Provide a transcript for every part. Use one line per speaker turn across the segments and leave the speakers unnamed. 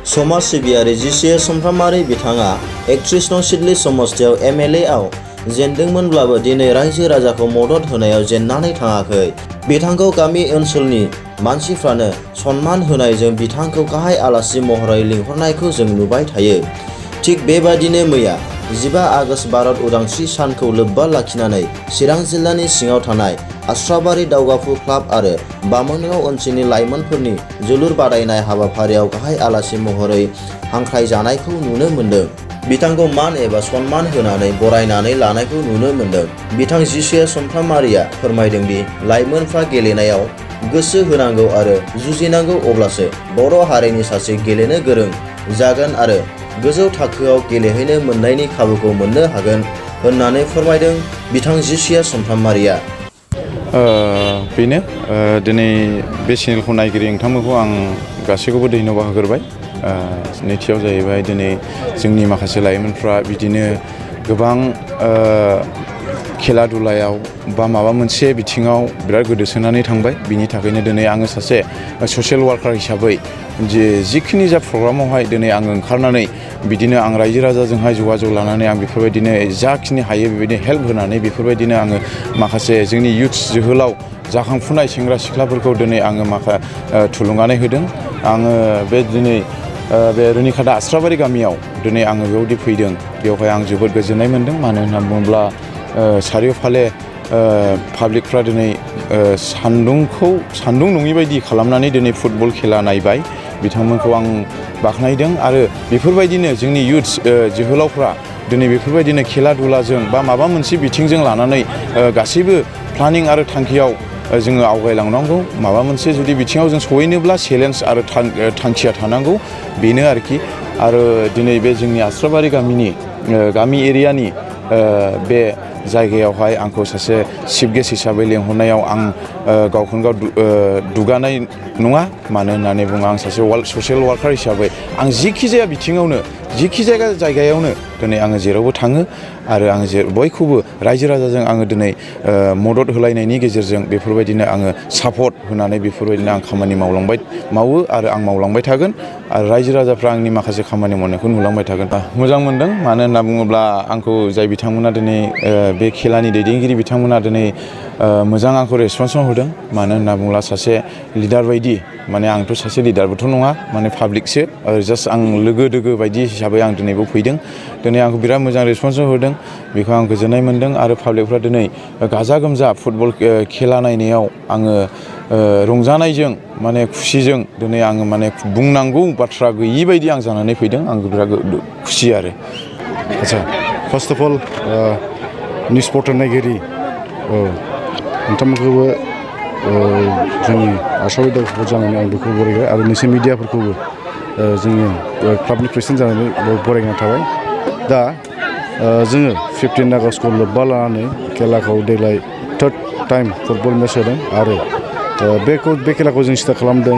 समाज सिबियारि जिसे समफ्रामारि बिथाङा एक्ट्रिस सिडली समस्थियाव एमएलए आव जेनदोंमोनब्लाबो दिनै रायजो राजाखौ मदद होनायाव जेननानै थाङाखै। बिथांखौ गामि ओनसोलनि मानसिफ्रानो सन्मान होनायजों बिथांखौ गाहाय आलासि महरै लिंहरनायखौ जों नुबाय थायो। थिग बेबादिनो मैया 15 आगस्ट भारत उदांस्रि सानखौ लोब्बा लाखिनानै चिरां जिल्लानि सिङाव थानाय आस्राबारि दावगाफु क्लाब आरो बामोनगाव ओनसोलनि लाइमोनफोरनि जोलुर बादायनाय हाबाफारियाव गाहाय आलासि महरै हांख्रायजानायखौ नुनो मोन्दों। बिथांखौ मान एबा सन्मान होनानै बरायनानै लानायखौ नुनो मोन्दों। बिथां जिसे समफ्रामारिया फोरमायदोंदि लाइमोनफ्रा गेलेनायाव गोसो होनांगौ आरो जुजिनांगौ, अब्लासो बर' हारिनि सासे गेलेनो गोरों जागोन आरो गोजौ थाखोआव गेलेहैनो मोननायनि खाबुखौ मोननो हागोन होननानै फोरमायदों बिथां जिसे समफ्रामारिया।
बेनो दिनै बे चेनेलखौ नायगिरि नोंथांमोनखौ आं गासैखौबो धन्यबाद होग्रोबाय। नैथियाव जाहैबाय दिनै जोंनि माखासे लाइमोनफ्रा बिदिनो गोबां खेला दुलायाव बा माबा मोनसे बिथिङाव बिराद गोदोसोनानै थांबाय। बिनि थाखायनो दिनै आङो सासे ससियेल वार्कार हिसाबै जिखिनि जा प्रग्रामावहाय दिनै आङो ओंखारनानै बिदिनो आं रायजो राजाजोंहाय जगाजग लानानै आं बेफोरबायदिनो जाखिनि हायो बेबायदि हेल्प होनानै बेफोरबायदिनो आङो माखासे जोंनि इयुथ्स जोहोलाव जाखांफुनाय सेंग्रा सिख्लाफोरखौ दिनै आङो थुलुंगानाय होदों। आङो बे दिनै बे रुनिखाता आस्राबारि गामियाव दिनै आङो बेयावदि फैदों, बेवहाय आं जोबोद गोजोननाय मोन्दों। मानो होनना बुङोब्ला चारिय'फाले पाब्लिकफ्रा दिनै सान्दुं नङि बायदि खालामनानै दिनै फुटबल खेला नायबाय। बिथांमोनखौ आं बाख्नायदों आरो बेफोरबायदिनो जोंनि इयुथ्स जोहोलावफ्रा दिनै बेफोरबायदिनो खेला दुलाजों बा माबा मोनसे बिथिंजों लानानै गासैबो प्लानिं आरो थांखियाव जोङो आवगायलांनांगौ। माबा मोनसे जुदि बिथिङाव जों सहैनोब्ला चेलेन्ज आरो थांखिया थानांगौ, बेनो आरोखि। आरो दिनै बे जोंनि आस्राबारि गामि एरियानि बे जायगायावहाय आंखौ सासे चिफ गेस्ट हिसाबै लेंहरनायाव आं गावखौनो गाव दुगानाय नङा। मानो होननानै बुङो आं सासे ससियेल वार्कार हिसाबै आं जिखि जाया बिथिङावनो जिखि जायगायावनो दिनै आङो जेरावबो थाङो आरो आङो बयखौबो रायजो राजाजों आङो दिनै मदद होलायनायनि गेजेरजों बेफोरबायदिनो आङो सापर्ट होनानै बेफोरबायदिनो आं खामानि मावो आरो आं मावलांबाय थागोन आरो रायजो राजाफ्रा आंनि माखासे खामानि मावनायखौ नुलांबाय थागोन। मोजां मोनदों, मानो होनना बुङोब्ला आंखौ जाय बिथांमोना दिनै बे खेलानि दैदेनगिरि बिथांमोना दिनै मोजां आंखौ रेसपन्स होदों। मानो होनना बुङोब्ला सासे लिडार बायदि, माने आंथ' सासे लिडारबोथ' नङा, माने पाब्लिकसो, जास्ट आं लोगो दोगो बायदि हिसाबै आं दिनैबो फैदों। दिनै आंखौ बिराद मोजां रेसपन्स होदों, बेखौ आं गोजोननाय मोन्दों। आरो पाब्लिकफ्रा दिनै गाजा गोमजा फुटबल खेला नायनायाव आङो रंजानायजों माने खुसिजों दिनै आङो माने बुंनांगौ बाथ्रा गैयि बायदि आं जानानै फैदों। आं बिराद खुसि आरो।
आच्चा, first of all news portal नायगिरि नोंथांमोनखौबो जोंनि आसामाव दावगाफु जानानै आं बेखौ बरायबाय आरो नोंसोर मिडियाफोरखौबो जोंनि क्लाबनि प्रेसिडेन्ट जानानै बरायनाय थाबाय। दा जोङो 15 आगस्टखौ लोब्बा लानानै खेलाखौ देग्लाय 3rd टाइम फुटबल मेच होदों आरो बे खेलाखौ जों स्टार्ट खालामदों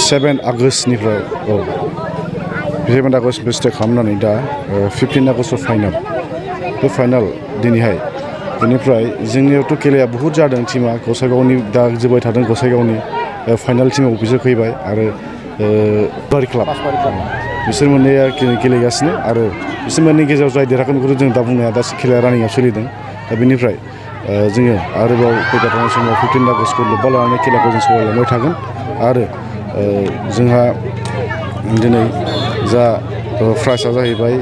7 आगस्टनिफ्राय 7 आगस्टनिफ्राय स्टार्ट खालामनानै दा 15 आगस्टआव फाइनाल। बे फाइनाल दिनैहाय। बेनिफ्राय जोंनियावथ' खेलाया बहुद जादों। टिमा गसाइगावनि दा जोबाय थादों, गसाइगावनि फाइनाल टिमाव बिसोर फैबाय आरो बारि क्लाब बिसोर मोननैया गेलेगासिनो आरो बिसोर मोननै गेजेराव जाय देरहागोन बेखौथ' जों दा बुंनो हाया। दा खेलाया रानिंआव सोलिदों। दा बेनिफ्राय जोङो आरोबाव फैबाय थानाय समाव 15 आगस्टखौ लोब्बा लानानै खेलाखौ जों सावरायलांबाय थागोन आरो जोंहा दिनै जा प्राइजआ जाहैबाय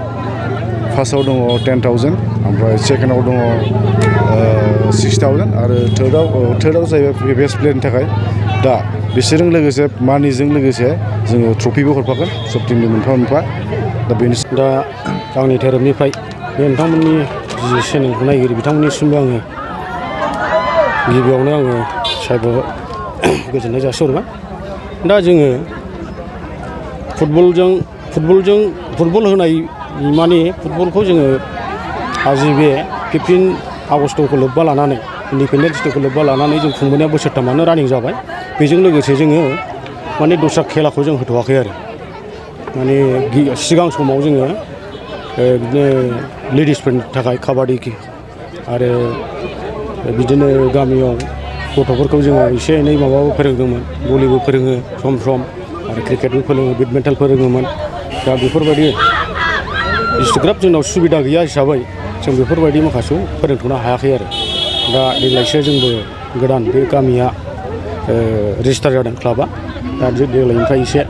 फार्स्टआव दङ 10,000, ओमफ्राय सेकेन्डआव दङ 6,000 आरो थार्डआव जाहैबाय बेस्ट प्लेयारनि थाखाय। दा बिसोरजों लोगोसे मानिजों लोगोसे जोङो ट्रफिबो हरफागोन सब टिमनि मोनफा।
दा आंनि धोरोमनिफ्राय बे नोंथांमोननि जि चेनेलखौ नायगिरि बिथांमोननिसिमबो आङो गिबियावनो आङो गोजोननाय जासिहरबाय। दा जोङो फुटबल होनाय माने फुटबलखौ जोङो आजि बे 15 आगस्टखौ लोब्बा लानानै इन्डिपेन्डेन्स डेखौ लोब्बा लानानै जों खुंबोनाया बोसोरथामानो रानिं जाबाय। बेजों लोगोसे जोङो माने दस्रा खेलाखौ जों होथ'वाखै आरो। माने सिगां समाव जोङो बिदिनो लेडिसफोरनि थाखाय काबाडि आरो बिदिनो गामियाव गथ'फोरखौ जोङो एसे एनै माबाबो फोरोंदोंमोन, भलिबो फोरोङो सम आरो क्रिकेटबो फोरोङो बेडमिन्टन फोरोङोमोन दा बेफोरबायदि इसिग्राब जोंनाव सुबिदा गैया हिसाबै जों बेफोरबायदि माखासेखौ फोरोंथ'नो हायाखै आरो दा देग्लायसो जोंबो गोदान बे गामिया रेजिस्टार जादों क्लाबा दा देग्लायनिफ्राय एसे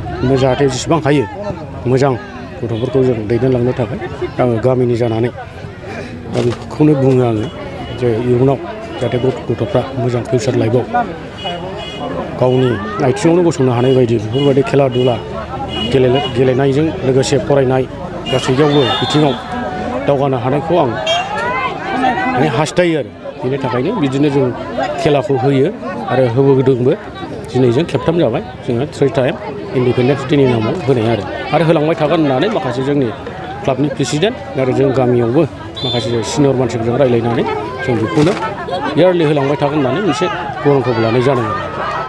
जाहाथे जेसेबां हायो मोजां गथ'फोरखौ जों दैदेनलांनो थाखाय आङो गामिनि जानानै दा बेखौनो बुङो आङो जे इयुनाव जाहाथे गथ'फ्रा मोजां फिउचार लाइफआव गावनि आथिङावनो गसंनो हानाय बायदि बेफोरबायदि खेला दुला गेलेनायजों लोगोसे फरायनाय गासैयावबो बिथिङाव दावगानो हानायखौ आं माने हास्थायो आरो बेनि थाखायनो बिदिनो जों खेलाखौ होयो आरो होबोदोंबो दिनैजों खेबथाम जाबाय जोङो 3 टाइम इन्डिपेन्डेन्स डेनि नामाव होनाय आरो होलांबाय थागोन होननानै माखासे जोंनि क्लाबनि प्रेसिडेन्ट आरो जों गामियावबो माखासे सिनियर मानसिफोरजों रायज्लायनानै जों बेखौनो इयारलि होलांबाय थागोन होननानै मोनसे गरंखौ लानाय जादों आरो